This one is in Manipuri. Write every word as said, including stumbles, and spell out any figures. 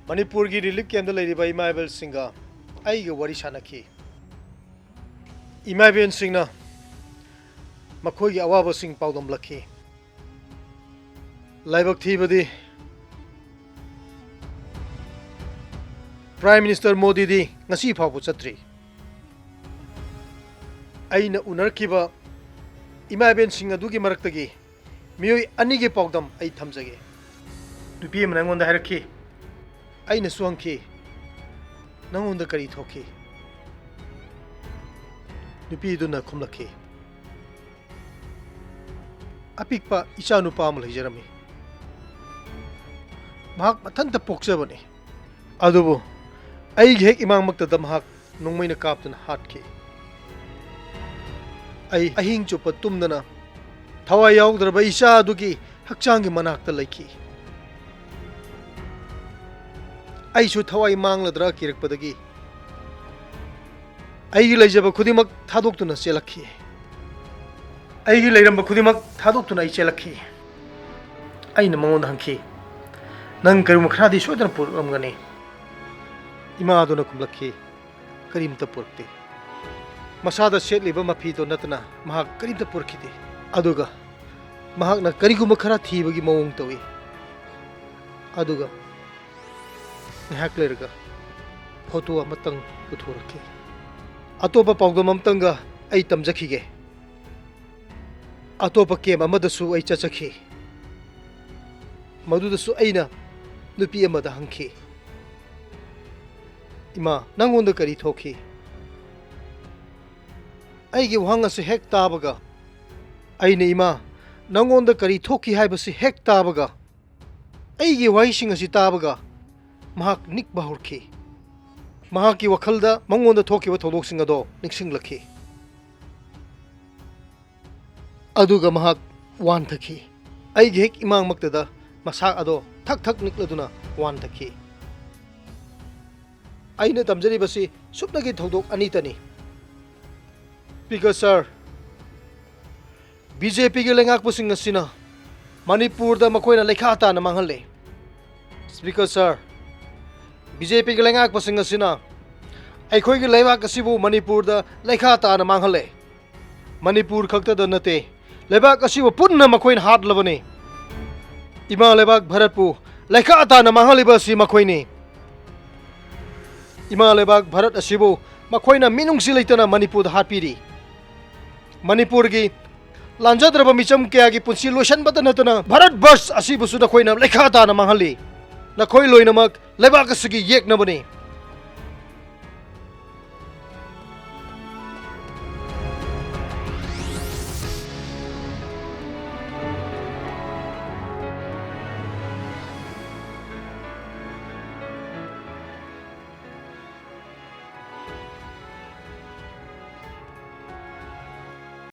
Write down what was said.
ꯃꯅꯤꯄꯨꯔꯒꯤ relief campꯇ ꯂꯩꯔꯤꯕ ꯏꯃꯥ ꯏꯕꯦꯜꯁꯤꯡꯒ ꯑꯩꯒ ꯋꯥꯔꯤ ꯁꯥꯅꯈꯤ꯫ ꯏꯃꯥ ꯏꯕꯦꯜꯁꯤꯡꯅ ꯃꯈꯣꯏꯒꯤ ꯑꯋꯥꯕꯁꯤꯡ ꯄꯥꯎꯗꯝꯂꯛꯈꯤ꯫ ꯂꯥꯏꯕꯛ ꯊꯤꯕꯗꯤ, Prime Minister ꯃꯣꯗꯤꯗꯤ ꯉꯁꯤ ꯐꯥꯎꯕ ꯆꯠꯇ꯭ꯔꯤ꯫ ꯑꯩꯅ ꯎꯅꯔꯛꯈꯤꯕ ꯏꯃꯥ ꯏꯕꯦꯜꯁꯤꯡ ꯑꯗꯨꯒꯤ ꯃꯔꯛꯇꯒꯤ ꯃꯤꯑꯣꯏ ꯑꯅꯤꯒꯤ ꯄꯥꯎꯗꯝ ꯑꯩ ꯊꯝꯖꯒꯦ꯫ ꯅꯨꯄꯤ ꯑꯃꯅ ꯑꯩꯉꯣꯟꯗ ꯍꯥꯏꯔꯛꯈꯤ, ꯑꯩꯅꯁꯨ ꯍꯪꯈꯤ, "ꯅꯉꯣꯟꯗ ꯀꯔꯤ ꯊꯣꯛꯈꯤ?" ꯅꯨꯄꯤꯗꯨꯅ ꯈꯨꯝꯂꯛꯈꯤ, "ꯑꯄꯤꯛꯄ ꯏꯆꯥꯅꯨꯄꯥ ꯑꯃ ꯂꯩꯖꯔꯝꯃꯤ꯫ ꯃꯍꯥꯛ ꯃꯊꯟꯇ ꯄꯣꯛꯆꯕꯅꯤ꯫ ꯑꯗꯨꯕꯨ ꯑꯩꯒꯤ ꯍꯦꯛ ꯏꯃꯥꯡꯃꯛꯇꯗ ꯃꯍꯥꯛ ꯅꯣꯡꯃꯩꯅ ꯀꯥꯞꯇꯨꯅ ꯍꯥꯠꯈꯤ꯫ ꯑꯩ ꯑꯍꯤꯡ ꯆꯨꯞꯄ ꯇꯨꯝꯗꯅ ꯊꯋꯥꯏ ꯌꯥꯎꯗ꯭ꯔꯕ ꯏꯆꯥ ꯑꯗꯨꯒꯤ ꯍꯛꯆꯥꯡꯒꯤ ꯃꯅꯥꯛꯇ ꯂꯩꯈꯤ꯫ ꯑꯩꯁꯨ ꯊꯋꯥꯏ ꯃꯥꯡꯂꯗ꯭ꯔꯥ ꯀꯤꯔꯛꯄꯗꯒꯤ ꯑꯩꯒꯤ ꯂꯩꯖꯕ ꯈꯨꯗꯤꯡꯃꯛ ꯊꯥꯗꯣꯛꯇꯨꯅ ꯆꯦꯜꯂꯛꯈꯤ꯫ ꯑꯩꯒꯤ ꯂꯩꯔꯝꯕ ꯈꯨꯗꯤꯡꯃꯛ ꯊꯥꯗꯣꯛꯇꯨꯅ ꯑꯩ ꯆꯦꯜꯂꯛꯈꯤ꯫" ꯑꯩꯅ ꯃꯉꯣꯟꯗ ꯍꯪꯈꯤ, "ꯅꯪ ꯀꯔꯤꯒꯨꯝꯕ ꯈꯔꯗꯤ ꯁꯣꯏꯗꯅ ꯄꯨꯔꯛꯂꯝꯒꯅꯤ?" ꯏꯃꯥ ꯑꯗꯨꯅ ꯈꯨꯝꯂꯛꯈꯤ, "ꯀꯔꯤꯝꯇ ꯄꯨꯔꯛꯇꯦ꯫ ꯃꯁꯥꯗ ꯁꯦꯠꯂꯤꯕ ꯃꯐꯤꯗꯣ ꯅꯠꯇꯅ ꯃꯍꯥꯛ ꯀꯔꯤꯝꯇ ꯄꯨꯔꯛꯈꯤꯗꯦ꯫ ꯑꯗꯨꯒ ꯃꯍꯥꯛꯅ ꯀꯔꯤꯒꯨꯝꯕ ꯈꯔ ꯊꯤꯕꯒꯤ ꯃꯑꯣꯡ ꯇꯧꯏ꯫ ꯑꯗꯨꯒ ꯉꯥꯏꯍꯥꯛ ꯂꯩꯔꯒ ꯐꯣꯇꯣ ꯑꯃꯇꯪ ꯄꯨꯊꯣꯔꯛꯈꯤ꯫ ꯑꯇꯣꯞꯄ ꯄꯥꯎꯗꯝ ꯑꯃꯇꯪꯒ ꯑꯩ ꯇꯝꯖꯈꯤꯒꯦ꯫ ꯑꯇꯣꯞꯄ ꯀꯦꯝ ꯑꯃꯗꯁꯨ ꯑꯩ ꯆꯠꯆꯈꯤ꯫ ꯃꯗꯨꯗꯁꯨ ꯑꯩꯅ ꯅꯨꯄꯤ ꯑꯃꯗ ꯍꯪꯈꯤ, "ꯏꯃꯥ, ꯅꯪꯉꯣꯟꯗ ꯀꯔꯤ ꯊꯣꯛꯈꯤ?" ꯑꯩꯒꯤ ꯋꯥꯍꯪ ꯑꯁꯤ ꯍꯦꯛ ꯇꯥꯕꯒ, ꯑꯩꯅ, "ꯏꯃꯥ, ꯅꯪꯉꯣꯟꯗ ꯀꯔꯤ ꯊꯣꯛꯈꯤ?" ꯍꯥꯏꯕꯁꯤ ꯍꯦꯛ ꯇꯥꯕꯒ, ꯑꯩꯒꯤ ꯋꯥꯍꯩꯁꯤꯡ ꯑꯁꯤ ꯇꯥꯕꯒ ꯃꯍꯥꯛ ꯅꯤꯛꯄ ꯍꯧꯔꯛꯈꯤ꯫ ꯃꯍꯥꯛꯀꯤ ꯋꯥꯈꯜꯗ ꯃꯉꯣꯟꯗ ꯊꯣꯛꯈꯤꯕ ꯊꯧꯗꯣꯛꯁꯤꯡ ꯑꯗꯣ ꯅꯤꯡꯁꯤꯡꯂꯛꯈꯤ꯫ ꯑꯗꯨꯒ ꯃꯍꯥꯛ ꯋꯥꯟꯊꯈꯤ꯫ ꯑꯩꯒꯤ ꯍꯦꯛ ꯏꯃꯥꯡꯃꯛꯇꯗ ꯃꯁꯥ ꯑꯗꯣ ꯊꯛ ꯊꯛ ꯅꯤꯛꯂꯗꯨꯅ ꯋꯥꯟꯊꯈꯤ꯫ ꯑꯩꯅ ꯇꯝꯖꯔꯤꯕꯁꯤ ꯁꯨꯞꯅꯒꯤ ꯊꯧꯗꯣꯛ ꯑꯅꯤꯇꯅꯤ꯫ Speaker sir, BJPꯒꯤ ꯂꯩꯉꯥꯛꯄꯁꯤꯡ ꯑꯁꯤꯅ ꯃꯅꯤꯄꯨꯔꯗ ꯃꯈꯣꯏꯅ ꯂꯩꯈꯥ ꯇꯥꯅ ꯃꯥꯡꯍꯜꯂꯦ꯫ Speaker sir, ꯕꯤ ꯖꯦ ꯄꯤꯒꯤ ꯂꯩꯉꯥꯛꯄꯁꯤꯡ ꯑꯁꯤꯅ ꯑꯩꯈꯣꯏꯒꯤ ꯂꯩꯕꯥꯛ ꯑꯁꯤꯕꯨ ꯃꯅꯤꯄꯨꯔꯗ ꯂꯩꯈꯥ ꯇꯥꯅ ꯃꯥꯡꯍꯜꯂꯦ꯫ ꯃꯅꯤꯄꯨꯔ ꯈꯛꯇꯗ ꯅꯠꯇꯦ, ꯂꯩꯕꯥꯛ ꯑꯁꯤꯕꯨ ꯄꯨꯟꯅ ꯃꯈꯣꯏꯅ ꯍꯥꯠꯂꯕꯅꯤ꯫ ꯏꯃꯥ ꯂꯩꯕꯥꯛ ꯚꯥꯔꯠꯄꯨ ꯂꯩꯈꯥ ꯇꯥꯅ ꯃꯥꯡꯍꯜꯂꯤꯕ ꯑꯁꯤ ꯃꯈꯣꯏꯅꯤ꯫ ꯏꯃꯥ ꯂꯩꯕꯥꯛ ꯚꯥꯔꯠ ꯑꯁꯤꯕꯨ ꯃꯈꯣꯏꯅ ꯃꯤꯅꯨꯡꯁꯤ ꯂꯩꯇꯅ ꯃꯅꯤꯄꯨꯔꯗ ꯍꯥꯠꯄꯤꯔꯤ꯫ ꯃꯅꯤꯄꯨꯔꯒꯤ ꯂꯥꯟꯖꯗ꯭ꯔꯕ ꯃꯤꯆꯝ ꯀꯌꯥꯒꯤ ꯄꯨꯟꯁꯤ ꯂꯣꯏꯁꯤꯟꯕꯇ ꯅꯠꯇꯅ ꯚꯥꯔꯠ ꯕꯔꯁ ꯑꯁꯤꯕꯨꯁꯨ ꯅꯈꯣꯏꯅ ꯂꯩꯈꯥ ꯇꯥꯅ ꯃꯥꯡꯍꯜꯂꯤ꯫ ꯅꯈꯣꯏ ꯂꯣꯏꯅꯃꯛ ꯂꯩꯕꯥꯛ ꯑꯁꯤꯒꯤ ꯌꯦꯛꯅꯕꯅꯤ꯫